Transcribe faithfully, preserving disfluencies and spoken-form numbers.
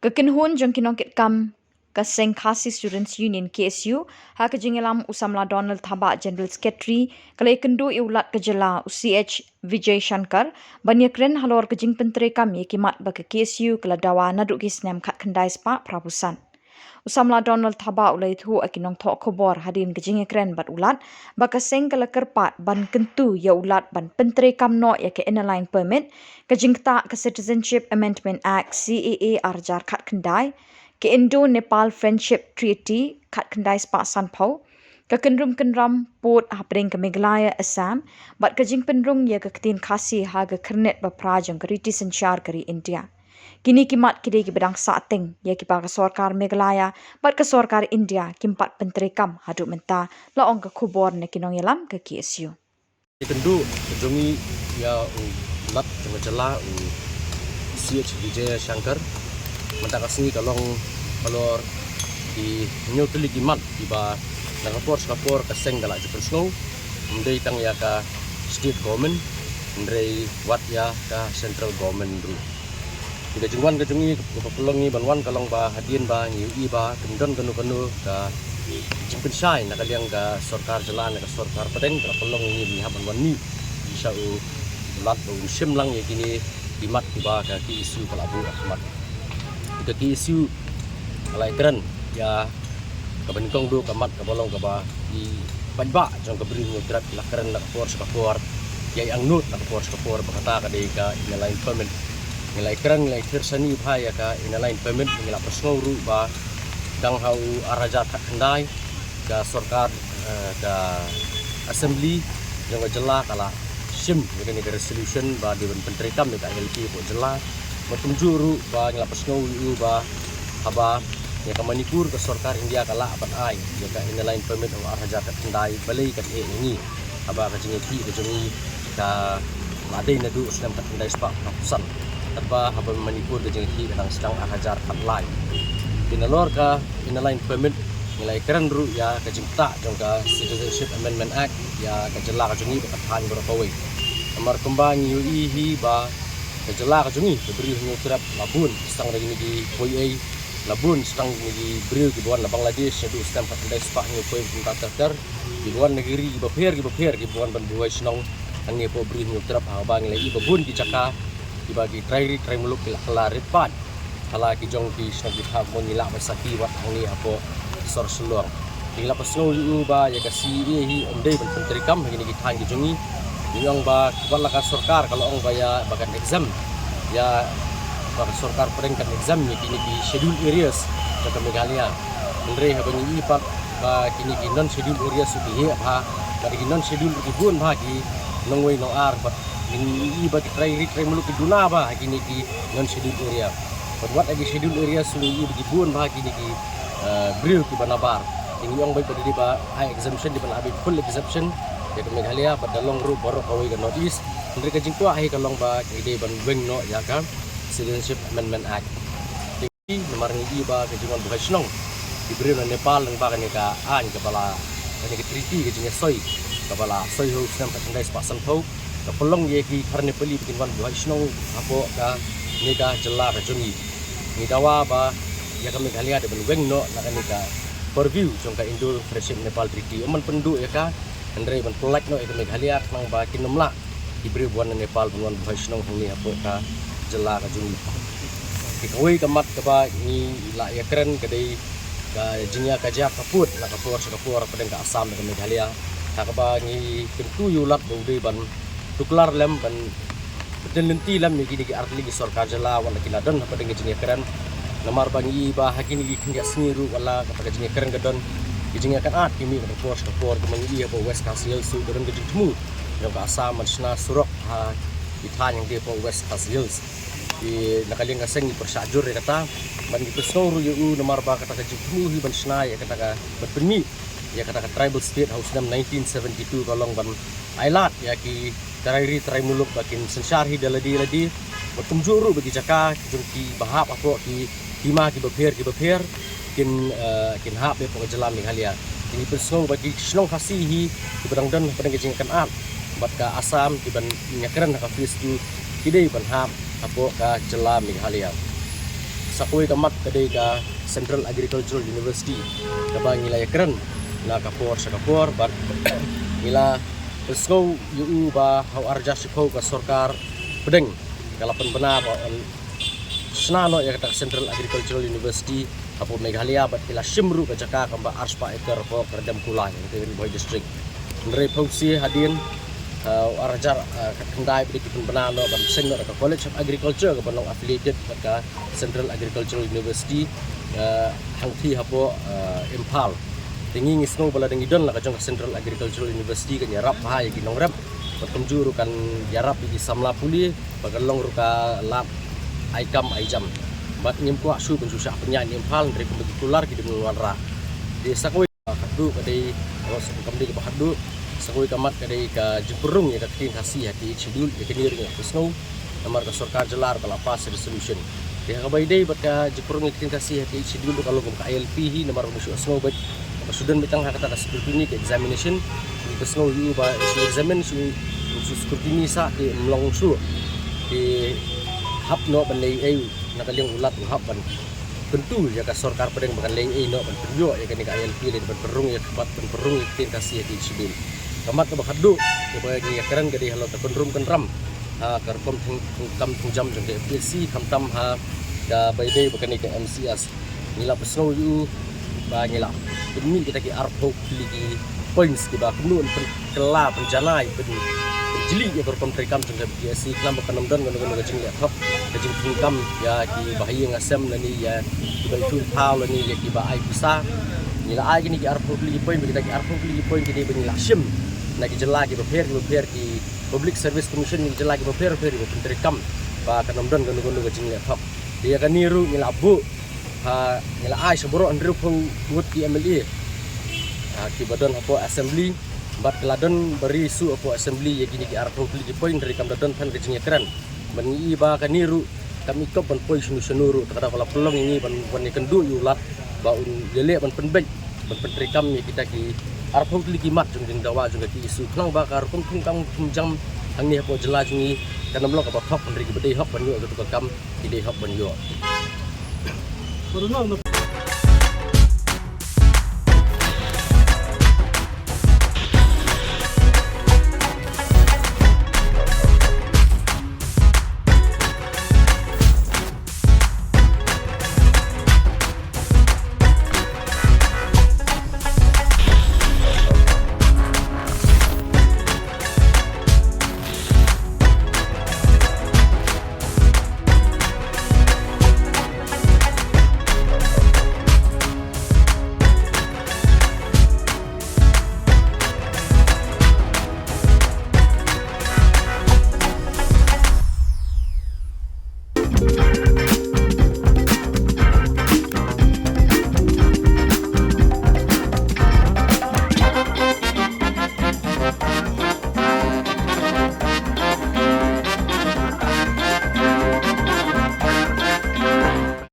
Ka kynhun jong ki nongkitkam ka seng Khasi Students Union, K S U, ha ka jingïalam u samla Donald Thabah, General Secretary, ka la ïakynduh ïa u Lat ka jylla u C H Vijay Shankar ban ïakren halor ka jingpyntreikam ïa ki mat ba ka K S U ka la dawa naduh ki snem khatkhyndai spah phra phew san. U samla Donald Thabah u la ïathuh ïa ki nongthoh khubor hadien ka jingïakren bad u Lat ba ka seng ka la kyrpad ban kyntu ïa u Lat ban pyntreikam noh ïa ka Inner Line Permit, ka jingktah ka Citizenship Amendment Act, C A A, ar hajar khatkhyndai, ka Indo-Nepal Friendship Treaty khatkhyndai spah sanphew, ka kynrum kynram pud hapdeng ka Meghalaya, Assam, bad ka jingpynrung ïa ka ktien Khasi ha ka khyrnit ba phra jong ka riti synshar ka ri India. Kine ki mat ki dei kiba dang sahteng ïa kiba ka sorkar Meghalaya bad ka sorkar India kim pat pyntreikam haduh mynta, la ong ka khubor na ki nongïalam ka K S U. Ïakynduh ka jong ngi ïa u Lat jong ka jylla u C H Vijay Shankar. Mynta ka sngi ka long halor ki hynñiew tylli ki mat kiba na ka por sha ka por ka seng ka la ju pynsngew. Ym dei tang ïa ka state government, hynrei wat ïa ka central government ruh. Ka jingwan ka jong ngi kaba pynlong ngi ban wan ka long ba hadien ba ngi ïohi ba kim don kano kano ka jingpynshai na ka liang ka sorkar jylla, na ka sorkar pdeng, ka la pynlong ngi, ngi hap ban wan mih sha u Lat ba un shim lang ïa kine ki mat kiba ka K S U ka la buh ha khmat. Ka K S U ka la ïakren ïa kaba nyngkong duh ka mat kaba long kaba ki paidbah jong ka Bri Hynñiewtrep ki la kren na ka por sha ka por, ki ïa angnud na ka por sha ka por ba kata ka dei ka Inner Line Permit. Ngi la ïakren, ngi la ïathir shane bha ïa ka Inner Line Permit, ngi la pynsngew ruh ba dang ha u ar hajar khatkhyndai ka sorkar, eh, ka assembly jong ka jylla ka la shim ïa kane ka resolution ba dei ban pyntreikam ïa ka I L P hapoh jylla. Bad kumjuh ruh ba ngi la pynsngew ïa u ba haba ïa ka Manipur ka sorkar India ka lah ban ai ïa ka Inner Line Permit ha u ar hajar khatkhyndai, balei kat eh ïa ngi haba ka jingïakhih ka jong ngi ka la dei naduh u snem khatkhyndai spah phra phew san, katba haba Manipur ka jingïakhih ka dang sdang ar hajar khatlai. Te nalor ka Inner Line Permit ngi la ïakren ruh ïa ka jingktah jong ka Citizenship Amendment Act ïa ka jylla ka jong ngi bad ka thaiñ baroh kawei. Namar kumba ngi ïohi hi ba ka jylla ka jong ngi ka Bri Hynñiewtrep la bun, tang da kine ki poi ei la bun, tang da kine ki briew kiba wan na Bangladesh naduh u snem khatkhyndai spah hynñiewphew ter ter ter, kiba wan na ki ri kiba pher kiba pher, kiba wan ban buhai shnong hangne hapoh Bri Hynñiewtrep, haba ngi la ïohi ba bun ki jaka kiba ki trai ri trai muluk ki la kylla rit paid ha la ki jong ki shnong ki thaw, kumba ngi lah ban sakhi wat hangne hapoh sor Shillong. Te ngi la pynsngew ïa u ba ïa ka C A A hi ym dei ban pyntreikam ha kine ki thaiñ ki jong ngi. Ngi ong ba wat la ka sorkar ka la ong ba ïa ba kan exempt, ïa ba ka sorkar pdeng kan exempt ïa kine ki scheduled areas jong ka Meghalaya. Hynrei haba ngi ïohi pat ba kine ki non scheduled areas ruh ki heh bha, ba ki non scheduled ruh ki bun bha, ki nongwei nongar, bad ngi ïohi ba ki trai ri trai muluk ki duna bha ha kine ki non scheduled area. Bad wat ha ki scheduled areas ruh ngi ïohi ba ki bun bha kine ki, eh, briew kiba nabar. Te ngi ong ba dei ba ai exemption, dei ban ai full exemption ïa ka Meghalaya bad da long ruh baroh kawei ka North East. Hynrei ka jingkwah hi ka long ba ngi dei ban weng noh ïa ka Citizenship Amendment Act. Namar ngi ïohi ba ka jingwan buhai shnong ki briew na Nepal lyngba kane ka aiñ kaba la, kane ka treaty, ka jingïasoi kaba la soi ha u snem khatkhyndai spah sanphew, ka pynlong ïa ki khar Nepali ba kin wan buhai shnong hapoh kane ka jylla ka jong ngi. Ngi dawa ba ïa ka Meghalaya dei ban weng noh na kane ka purview jong ka Indo Friendship Nepal Treaty. Ym ban pynduh ïa ka, hynrei ban pyllait noh ïa ka Meghalaya khnang ba kin ym lah ki briew ba wan na Nepal ban wan buhai shnong hangne hapoh ka jylla ka jong ngi. Te kawei ka mat kaba ngi la ïakren ka dei ka jingïakajia ka pud na ka por sha ka por hapdeng ka Assam bad ka Meghalaya, ha kaba ngi kyntu ïa u Lat ba u dei ban tuklar lem, ban pynlynti lem ïa kine ki artylli ki sorkar jylla wat la ki la don hapdeng ka jingïakren. Namar ba ngi ïohi ba ha kine ki khyndiat sngi ruh wat la kata ka jingïakren ka don, ki jingïakynad ki mih na ka por sha ka por, kumba ngi ïohi hapoh West Khasi Hills ruh ka don ka jingthmu jong ka Assam ban shna surok ha ki thaiñ hangtei hapoh West Khasi Hills. Te na ka liang ka seng ngi pyrshah jur ïa kata, bad ngi pynsngew ruh ïa u namar ba kata ka jingthmu hi ban shna ïa kata ka, ban pynmih ïa kata ka tribal state ha u snem nineteen seventy-two ka long ban ailad ïa ki trai ri trai muluk ba kin synshar hi da lade lade, bad kumjuh ruh ba ki jaka ki jong ki ba hap hapoh ki hima kiba pher kiba pher kin, eh, kin hap hapoh ka jylla Meghalaya. Te ngi pynsngew ba ki shnong Khasi hi kiba dang don hapdeng ka jingïakynad bad ka Assam kiban ïakren ha ka phase two ki dei ban hap hapoh ka jylla Meghalaya. Sa kawei ka mat ka dei ka Central Agricultural University kaba ngi la ïakren na ka por sha ka por, bad ngi la pynsngew ïa u ba ha u arhajar shiphew ka sorkar pdeng ka la pynbna ba un shna noh ïa kata ka Central Agricultural University hapoh Meghalaya, bad ki la shim ruh ka jaka kaba arspah acre hapoh Kyrdemkula, ïa ka Ri Bhoi District. Hynrei phew shi hadien, uh, u arhajar, uh, khyndai ba dei ki pynbna noh ban seng noh ka College of Agriculture kaba long affiliated bad ka Central Agricultural University, uh, hangthie hapoh, uh, Imphal. Te ngi ngi sngew ba la dang ngi don la ka jong ka Central Agricultural University kan ïarap bha ïa ki nongrep, bad kumjuh ruh kan ïarap ïa ki samla pule, ba kan long ruh ka lad ai kam ai jam. Bad ngim kwah shuh ban shu shah pynïaid na Imphal, hynrei kumba ki kular ki dang wanrah. Te sa kawei khatduh ka dei, ros kam dei kaba khatduh, sa kawei ka mat ka dei ka jingpynrung ïa ka ktien Khasi ha ki Eighth Schedule, ïa kane ruh ngi la pynsngew, namar ka sorkar jylla ruh ka la pass resolution. Te ha kaba ïadei bad ka jingpynrung ïa ka ktien Khasi ha ki Eighth Schedule ruh ka long kum ka I L P hi, namar ba shu sngew bad ba shu don beit tang ha kata ka scrutiny ka examination, ngi pynsngew ïa u ba shu examine, shu, shu scrutiny sa te ym long shuh. Te hap noh ban leh ei na ka liang u Lat u hap ban kyntu ïa ka sorkar pdeng ba kan leh ei noh ban pynïoh ïa kane ka I L P lane ban pynrung ïa ka, ban pynrung ïa ka ktien Khasi ha ki Eighth Schedule. Ka mat kaba khatduh kaba ngi ïakren ka dei halor ka kynrum kynram ha ka rukom thung, thungkam thungjam jong ka A P S C, khamtam ha kaba ïadei bad kane ka M C S. Ngi la pynsngew ïa u ba ngi la pynmih kita ki arphew tylli ki points kiba kumno ban pynkylla, pynjanai, pyn, pynjlih ïa ka rukom treikam jong ka A P S C, khnang ba kan ym don kano kano ka jingleh thok, ka jingthungkam ïa kiba ha ïing ha sem lane ïa kiba ithuh thaw lane ïa kiba ai pisa. Ngi la ai kine ki arphew tylli ki point, ba kita ki arphew tylli ki point ki dei ba ngi la shim na ki jylla kiba pher kiba pher, ki Public Service Commission na ki jylla kiba pher pher kiba pyntreikam, ba kan ym don kano kano ka jingleh thok. Te ïa kane ruh ngi la buh, ha, ngi la ai sha baroh hynriewphew ngut ki M L A, ha, kiba don hapoh Assembly, bad ki la don ba ri shuh hapoh Assembly ïa kine ki arphew tylli ki point, hynrei kam da don than ka jingïakren. Ban ngi i ba kane ruh kam i kop ban poi shano shano ruh, te ka daw ka la pynlong ïa ngi ban, ban ïakynduh ïa u Lat ba un ïaleh ban pynbeit, ban pyntreikam ïa kita ki arphew tylli ki mat jong jingdawa jong ka K S U, khnang ba ka rukom thungkam thungjam hangne hapoh jylla jong ngi kan ym long kaba thok, hynrei kiba dei hok ban ïoh ïa kato ka kam ki dei hok ban ïoh.